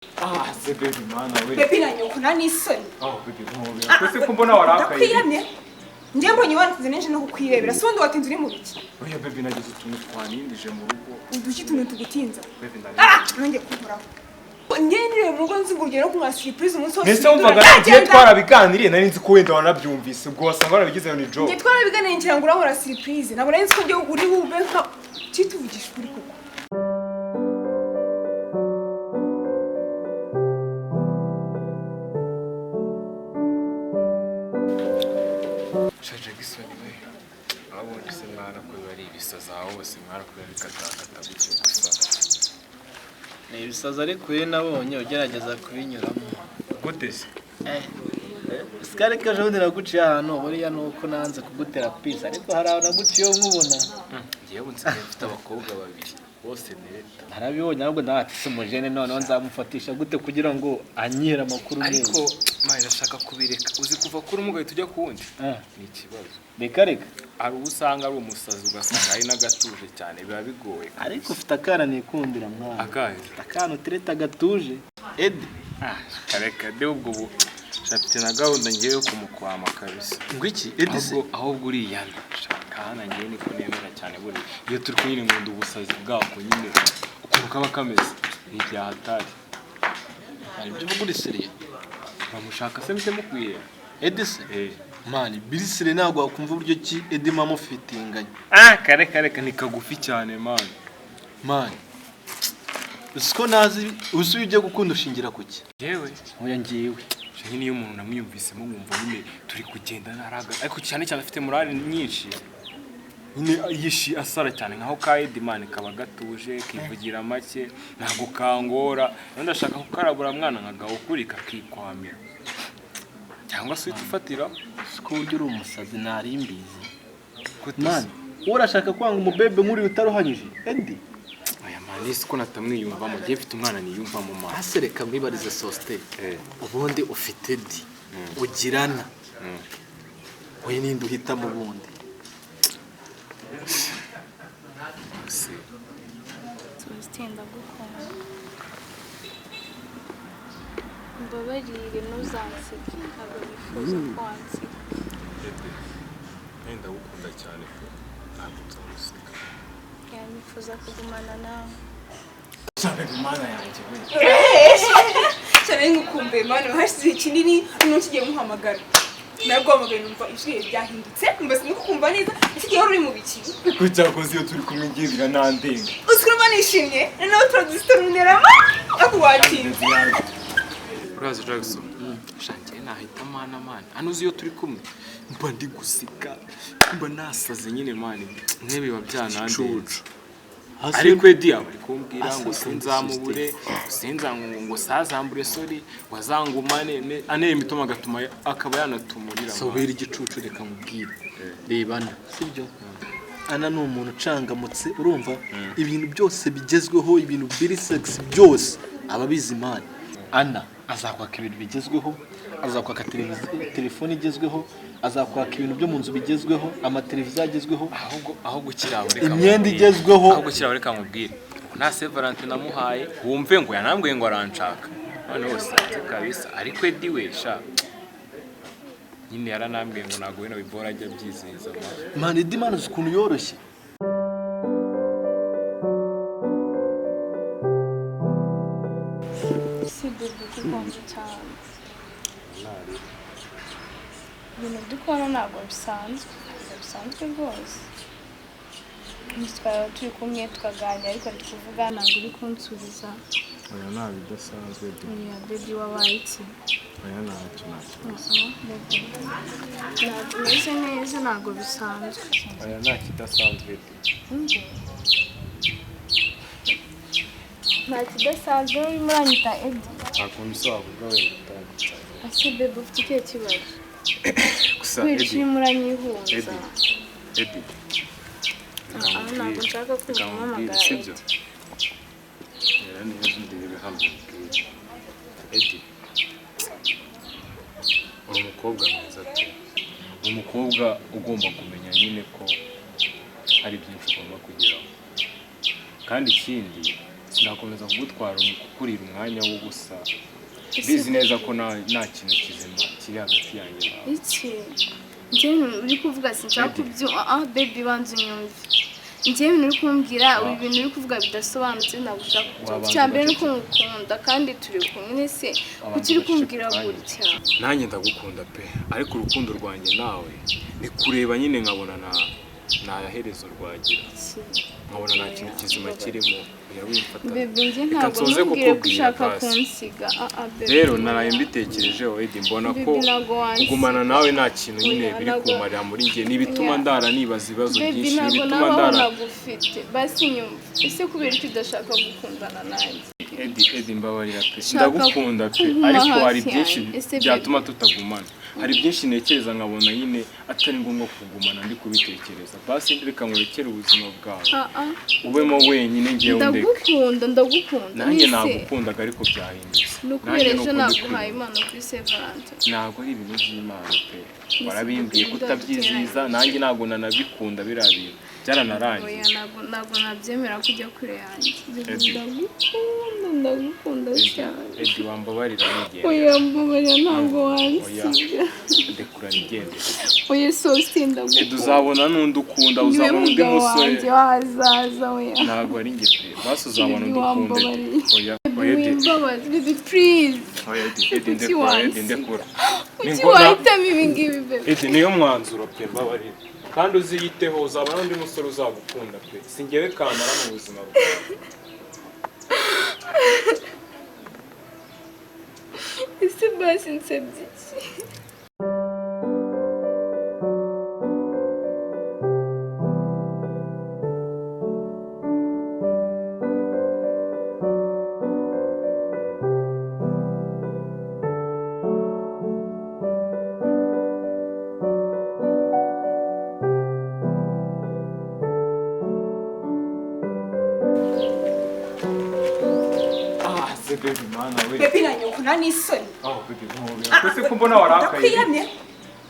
Ah, se baby mana we. Baby na nyoko nta n'isoni. Oh baby, nkobera. Kwese ko mbona warakaye. Ndakwiyamye. Njye mbonye watinze ninje no kukwirebera. Si ubundi watinze uri mu biki? Oya baby, nagize utuntu twanindije mu rugo. Uduki tuntu tugutinza? Baby ndabizi. Ah, nongeye kunkoraho. Njye niriwe mu rugo nzi ngo urugero kunywa surprise umunsi wose. Mbese wumvaga tugiye twarabiganiriye, nari nzi ko wenda wanabyumvise, ubwo wasanga warabigize ni joke. Njye twarabiganiriye ngira ngo urahora surprise. Ntabwo nari nzi ko njye uri bube nka kituvugisha ukuri koko. Shaje gisoni we. Abonye se mwana ko biba ari ibisazi aho hose, mwana ko biba bikatakata gutyo gusa. Ni ibisazi ariko iyo nabonye ugerageza kubinyuramo. Gute se? Sikari ko ejo bundi naguciye ahantu, buriya ni uko nanze kugutera pisi, ariko hari ahantu naguciye nkubona. Ngewe nsigaye mfite abakobwa babiri bose nereta. Narabibonye ahubwo nawe ati si umujene, noneho nzamufatisha gute kugira ngo anyihere amakuru neza. Ariko mwana ndashaka kubireka, uzi kuva kuri umwe ugahita ujya ku wundi ni ikibazo. Reka reka. Hari uwo usanga ari umusazi, ugasanga ari n'agatuje cyane, biba bigoye. Ariko ufite akana nikundira mwana. Akahe? Akana utereta gatuje. Edi. Reka de, ubwo bu shafite na gahunda ngewe yo kumukwama kabisa. Ngo iki? Edi se? Ahubwo uriyana. Shaka hana ngewe niko nemera cyane buriya. Iyo turi kumwe nyine nkunda ubusazi bwako nyine ukuntu kaba kameze. Ni ibya hatari. Hari ibyo uvuga uri seriye? Uramushaka se mpite mukwiye? Edi se? Eh. Mani, birisire ntabwo wakumva uburyo ki Edi mamufitinganye. Ah, kare kare ni kagufi cyane man. Mani. Usiko nazi uzi ibyo gukunda ushingira kuki? Yewe. Oya ngiwe. Nyine iyo umuntu namwiyumvisemo nkumva nyine turi kugenda naraga, ariko cyane cyane afite morale nyinshi. Nyine yishi asara cyane nkaho ka Edi man kaba gatuje kivugira make ntabwo kangora. Ndashaka kukarabura mwana nkagaho kuri kakikwamira. Cyangwa se ufatira siko ujya uri umusazi nari mbizi. Man, urashaka kwanga umubebe nkuri utaruhanyije? Edi. Aya man siko natamwiyumvamo, ngiye mfite umwana niyumvamo man. Ase reka mwibarize soste. Ubundi ufite Edi. Ugirana. We ninde uhitamo ubundi? Soste ndagukunda. Mbabarire ntuzansige, ntabwo nifuza ko wansiga. Ndagukunda cyane pe, ntabwo nzagusiga. Nifuza kugumana nawe. Mana yanjye we. Cyane ngukumbuye mana, hashize ikinini none kigiye muhamagara. Nabwo numva ijwi ryahindutse, numva sinukumva neza. Iki gihe uri mu biki? Ko cyakoze iyo turi kumwe ngiye biranandenga. Usikuruma nishimye, noneho turadustorunera akuwatinze. Urazi Jackson, shangiye nahita mana mana. Hano uzi iyo turi kumwe mba ndi guseka, mba nasaze nyine mani, mwe biba byanandenze. Ariko Edi aba ari kumbwira ngo sinzamubure, sinzangu ngo sazambure sori, wazangumane aneye imitoma agatuma akaba yanatumurira. Sobera igicucu reka mubwire. Rebana, sibyo? Ana ni umuntu ucangamutse, urumva ibintu byose bigezweho, ibintu biri sexy byose ababizi mani. Ana azakwaka ibintu bigezweho, azakwaka telefone igezweho, azakwaka ibintu byo mu nzu bigezweho, amateleviziyo agezweho, aho gukira reka imyenda igezweho. Aho gukira reka mubwire. Nta Saint Valentin namuhaye, wumve ngo yanambwiye ngo aranshaka. None sinzi kabisa, ariko Edi we sha nyine yaranambwiye ngo ntabwo wenda bibora ajya byizeza. Mani Edi mani uzi ukuntu yoroshye. Si bebe ukunze cyane. Ibintu dukora ntabwo bisanzwe, ntabwo bisanzwe rwose. Twaba turi kumwe tukaganira ariko tukuvuga ntabwo uri kunsubiza. Oya ntabwo bidasanzwe. Oya baby wabaye iki? Oya ntacyo ntacyo. Ntabwo umeze neza, ntabwo bisanzwe. Oya nta kidasanzwe. Nta kidasanzwe urimo uranyita Edi. Ntabwo nzavuga wenda utandukanye. Ase bebe ufite ikihe kibazo? Gusa Edi urimo uranyihunza. Edi. Ntabwo nshaka kumva umpamagara Edi. Rero neza ndebe hano mubwire. Edi. Uri umukobwa mwiza pe. Uri umukobwa ugomba kumenya nyine ko hari byinshi ugomba kugeraho. Kandi ikindi Sinakomeza kugutwara kukurira umwanya w'ubusa. Bizi neza ko nta kintu kizima kiri hagati yanjye nawe. Iki njyewe ibintu uri kuvuga sinshaka Baby. kubyumva. Ah, baby, banza unyumve. Njyewe ibintu uri kumbwira, ibi bintu uri kuvuga bidasobanutse, ntabwo ushaka kubyumva. Wabanza Icya mbere ni uko ugaceceka. ngukunda kandi turi kumwe, se Wabanza kuki uri ugaceceka kumbwira akanya. gutya? Nanjye ndagukunda pe, ariko urukundo rwanjye nawe ni kureba nyine nkabona nta herezo rwagira, nkabona nta kintu kizima kirimo. Oya, wimfata. Baby, njye Reka ntabwo nsoze ntubwire ko kukubwira ushaka basi. kunsiga. Ah ah, baby. Rero naraye mbitekerejeho, Edi, mbona ko Baby, ntabwo wansiga. kugumana nawe nta kintu nyine Oya, biri kumarira muri njye. Ni ibituma Oya. ndara nibaza ibibazo Baby, byinshi, ni ntabwo ibituma nabaho ndara nagufite. Basi nyumva, ese kubera icyo udashaka gukundana nanjye? Edi, Edi, mbabarira pe. Shaka Ndagukunda pe, kuguma ariko hari hafi byinshi yanjye. Ese baby- byatuma tutagumana. Hari byinshi ntekereza nkabona nyine atari ngombwa kugumana ndi kubitekereza. Basi reka nkurekere ubuzima bwawe, Ah ah. ubemo wenyine, ngewe undeke. Ndagukunda, ndagukunda. Nanjye Nise nagukundaga, ariko byahindutse. Ni ukubera Nanjye ejo nuko ndi naguhaye kubibona. impano kuri Saint Valentin. Ntabwo ari ibintu by'Imana pe, Nise warabimbwiye ibintu kutabyizihiza, nanjye ntabwo nanabikunda, biriya bintu Oya, byaranarangiye. ntabwo nabyemera ko ujya kure yanjye. Edi. Ndagukunda, ndagukunda Edi, cyane. Edi, wambabarira nigendera. Oya, mbabarira, ntabwo Oya. wansiga. Ndekura nigendera. Oya, sosi, Edi, ndagukunda. uzabona n'undi ukunda, Niwe uzabona undi mugabo musore. wanjye wahazaza, oya. Ntabwo ari njye pe, basi uzabona Baby, undi ukunda. Edi. wambabariye. Oya, oya, Edi. Wimbabaza, baby, please. Oya, Edi, Edi, Kuki ndekura, Edi, wansiga? ndekura. Ni Kuki wahitamo ibi ngibi, baby? Edi, niyo mwanzuro pe, mbabarira kandi uziyiteho, uzabona undi musore uzagukunda pe, si njyewe kamara mu buzima bwawe. Ese basi nsebye iki? Ah se baby, mana we. Baby, na nyoko, nta n'isoni. Oh baby, nkubera kwese ko mbona warakaye. Ndakwiyamye.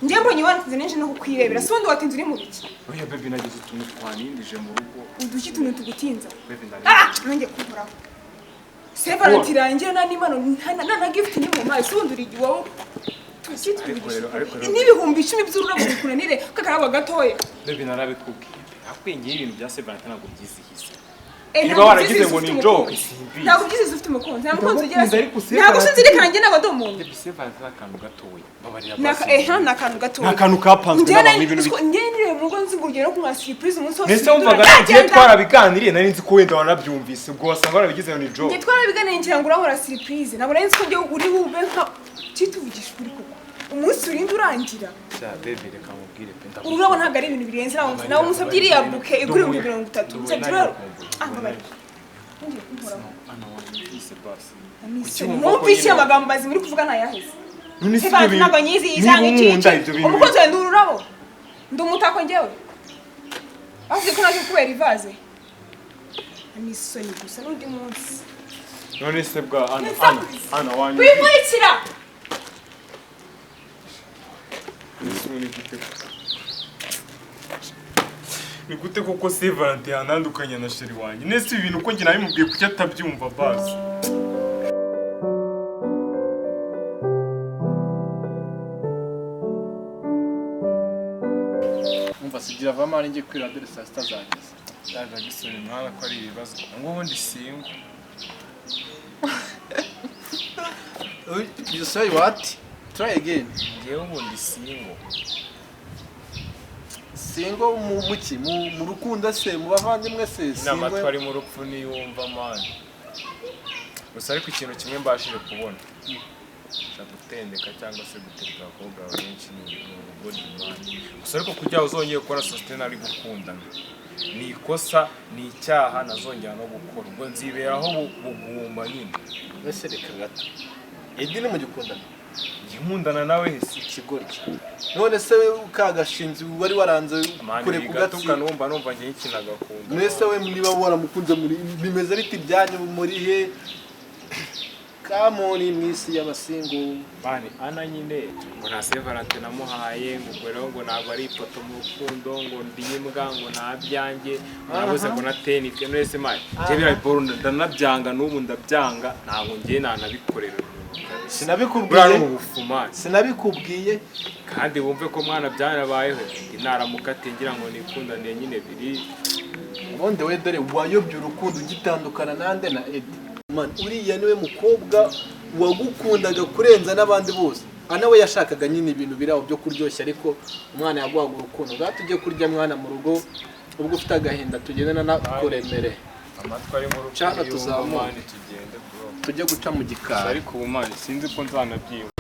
Njye mbonye watinze nenje no kukwirebera, si ubundi watinze uri mu biki? Oya baby, nagize utuntu twanindije mu rugo. Uduki tuntu tugutinza? Baby, ndari Ah, nongeye kunkoraho. Saint Valentin irangiye nta n'impano, nta na gift ni mu mazi. Si ubundi uri wowe tuki? Ariko rero- N'10,000 by'ururabo bikunanire kakarabo gatoya? Baby, narabikubwiye akwengeye, ibintu bya Saint Valentin ntabwo byizihiza. Eh, Niba ntabwo waragize ubyizihiza ngo ufite ni joke, umukunzi. simbizi. Ntabwo ubyizihiza ufite umukunzi, nta mukunzi ugira. Ndagukunda, ariko Saint Ntabwo Valentin- sinzirikana, njye ntabwo ndi umuntu. Baby, Saint Valentin ni akantu gatoya, mbabarira. Eha, ni akantu gatoya. Ni akantu kapanzwe Njyewe n'abantu, ibintu njyewe niriwe mu rugo nzi ngo urugero kunywa surprise umunsi wose. Mbese wumvaga tugiye twarabiganiriye, nari nzi ko wenda wanabyumvise, ubwo wasanga warabigize ngo ni joke. Njye twarabiganiye ngira ngo urahora surprise, ntabwo nari nzi ko njyewe uri bube nka kituvugisha ukuri koko umunsi urinda urangira. Sha baby, reka nkubwire pe, ndagukunda. Ururabo ntabwo ari ibintu birenze, nawe umusabye iriya bouquet igura 30,000. Umusabye ururabo, ah, mbabarira, ngiye kunkoraho. Ana wanyumvise basi. Mwumvise amagambo mazima uri kuvuga ntayaheze. None si ibyo Sebanti bintu ntabwo nyizi niba isanga iki unkunda ibyo bintu umukunzi wawe, ndi ururabo, ndi umutako njyewe? Bavuze ko naje kubera ivaze ni isoni gusa n'undi munsi. None se bwa Ana, Ana, Ana, wanyumvise? Wikurikira. Ni gute, ni gute koko Saint Valentin yantandukanya na chéri wanjye? Nese ibi bintu uko njye nabimubwiye, kuki atabyumva basi? Umva, sigira vamari njye kwira, dore saa sita zageze. Ndaje gisore mwana, ko ari ibibazo ngo ubundi singo. You say what? Try again. Ngewe ubundi singo. Single mu muki? Mu rukundo se, mu bavandimwe se? Inama twari mu rupfu niyumva man. Gusa ariko ikintu kimwe mbashije kubona, ushaka gutendeka cyangwa se gutereta abakobwa benshi ni ubugoryi man. Gusa ariko kugira uzongeye gukora sosiyete ari gukundana ni ikosa, ni icyaha nazongera no gukora, ubwo nziberaho bugumba nyine. Mbese reka gato, Edi ni mugikundana? Njye nkundana nawe hese? Ikigoryi. None se ka gashinzi wari waranze Man, kure ku gatsi? bigatuka, numva njye nkinagakunda. Mwese we, niba waramukunze muri bimeze biti ibyanyu muri he? Come on, mu isi y'abasingle. Man, Ana nyine ngo nta Saint Valentin namuhaye, ngo ubwo rero ngo ntabwo ari ifoto mu rukundo, ngo ndi imbwa, ngo nta byanjye nabuze, ngo na tenike none man, njye biriya boro ndanabyanga, n'ubu ndabyanga, ntabwo njye nanabikorera umuntu kabisa. Sinabikubwiye? Buriya ni ubufu, man. Sinabikubwiye? Kandi wumve ko mwana byarabayeho, ndi naramukatiye ngira ngo nikundaniye nyine biri. Ubundi we dore wayobye urukundo ugitandukana nande na Edi. Man, uriya niwe mukobwa wagukundaga kurenza n'abandi bose. Ana we yashakaga nyine ibintu biri aho byo kuryoshya, ariko umwana yaguhaga urukundo. Ngaho tujye kurya mwana mu rugo, ubwo ufite agahinda tugende nanakuremere. Amatwi ari mu rukundo. Cana tuzamuke. Man, tugende bro. Tujye guca mu gikari. Ariko ubu man, sinzi ko nzanabyibuka.